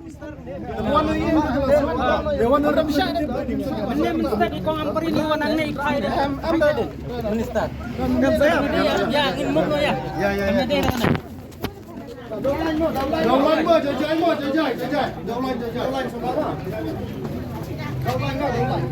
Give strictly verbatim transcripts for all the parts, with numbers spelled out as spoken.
Minister, kong am pari ni wan ang nei khai de. Minister. Ya, ya, ngin muk ya. Ya, ya, ya. Downline mo, downline mo, jai, jai, jai, jai. Downline, jai, jai. Downline mo, downline.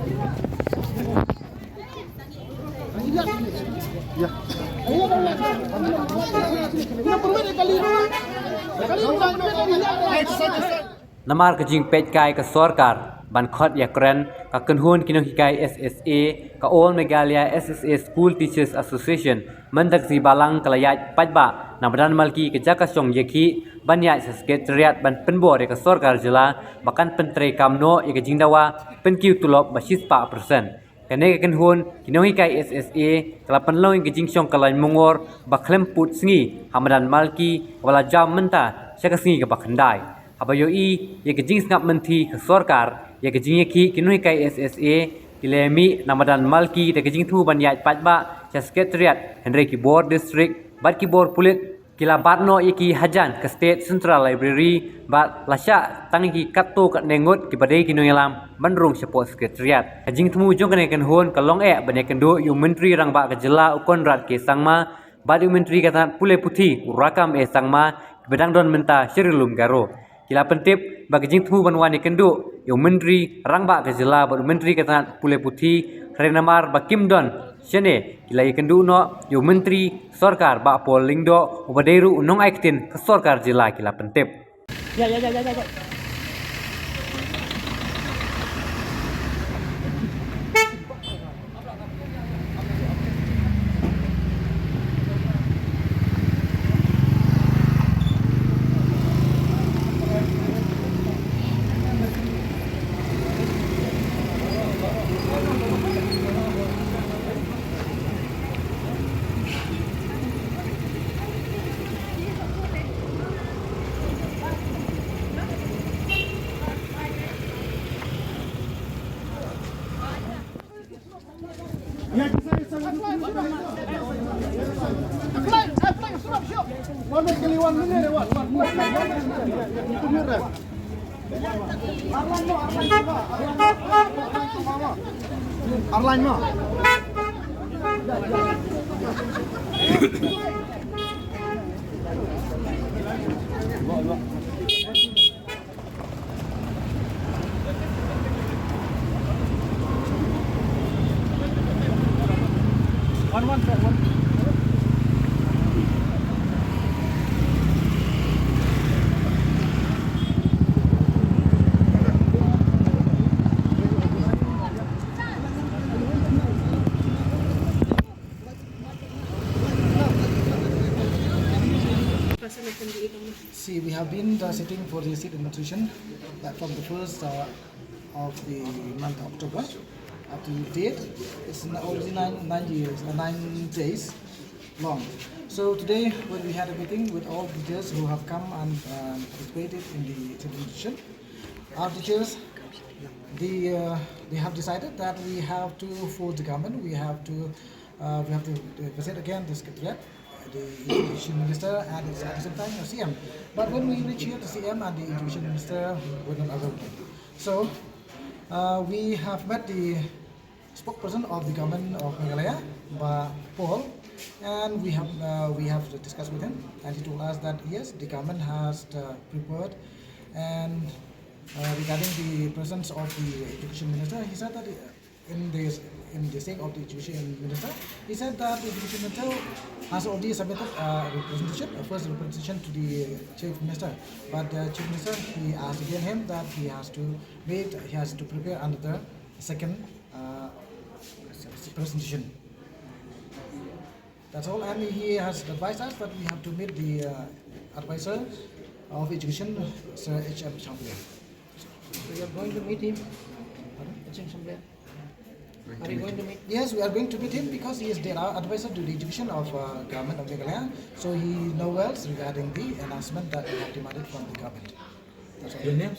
Namar ka jingpeit kai ka sorkar ban khot ïakren ka kynhun ki nonghikai S S A, ka All Meghalaya S S A School Teachers Association mynta ka sngi Balang ka la ïaid paidbah na madan Malki ka jaka shong ïakhih ban ïaid sha Secretariat ban pynbor ïa ka sorkar jylla ba kan pyntreikam noh ïa ka jingdawa pynkiew tulop ba shispah percent. Kane ka kynhun ki nonghikai S S A ka la pynlong ïa ka jingshong ka lain mungor ba khlem pud sngi ha madan Malki kaba la jam mynta sha ka sngi kaba khyndai. Haba ïohi ïa ka jingsngap mynthi ka sorkar ïa ka jingïakhih ki nonghikai S S A, ki la mih na madan Malki da ka jingthmu ban ïaid paidbah sha Secretariat, hynrei ki bor district bad ki bor pulit ki la bat noh ïa ki hajan ka State Central Library bad la shah tang ïa ki katto katne ngut kiba dei ki nongïalam ban rung shapoh Secretariat. Ka jingthmu jong kane ka kynhun ka long eh ban ïakynduh ïa u Myntri Rangbah ka jylla u Conrad K Sangma bad ïa u Myntri ka tnat pule puthi u Rakkam A Sangma kiba dang don mynta sha Ri Lum Garo. Ki la pyntip ba ka jingthmu ban wan ïakynduh ïa u Myntri Rangbah ka jylla bad u Myntri ka tnat pule puthi, hynrei namar ba kim don shane, ki la ïakynduh noh ïa u Myntri Sorkar Bah Paul Lyngdoh uba dei ruh u nongai ktien ka sorkar jylla, ki la pyntip. See, we have been uh, sitting for the seat administration uh, from the first uh, of the month October up to date. It's already nine, nine years, uh, nine days long. So today, when we had a meeting with all the teachers who have come and uh, participated in the seat administration, our teachers, the, uh, they have decided that we have to force the government, we have to uh, we have to uh, visit again the secretariat, the education minister, and at the same time the C M. But when we reach here, the C M and the education minister were not available. So uh, we have met the spokesperson of the government of Meghalaya, Bah Paul, and we have uh, we have discussed with him, and he told us that yes, the government has uh, prepared, and uh, regarding the presence of the education minister, he said that. Uh, in the, in the sake of the education minister, he said that the education minister has already submitted a representation, a first representation to the chief minister. But the chief minister, he asked again him that he has to wait, he has to prepare another second uh, presentation. That's all, and he has advised us that we have to meet the uh, advisor of education, Sir H M Champion. So you are going to meet him? H M Champion? Are you going to meet? Yes, we are going to meet him because he is the uh, advisor to the education of uh, government of Meghalaya. So he knows well regarding the announcement that we have demanded from the government. Your name?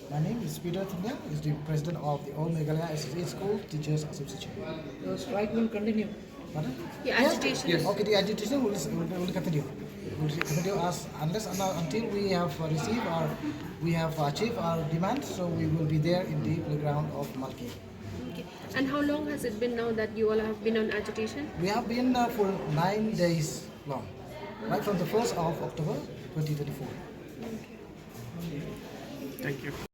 My name is Peter Thunliang, is the president of the All Meghalaya S S A School Teachers Association. The strike will continue. Pardon? The agitation. Yes. Okay, the agitation will, will, will continue. We'll continue as unless and until we have received our, we have achieved our demand. So we will be there in the playground of Malki. Okay. And how long has it been now that you all have been on agitation? We have been uh, for nine days long, right from the first of October twenty twenty-four. Thank you.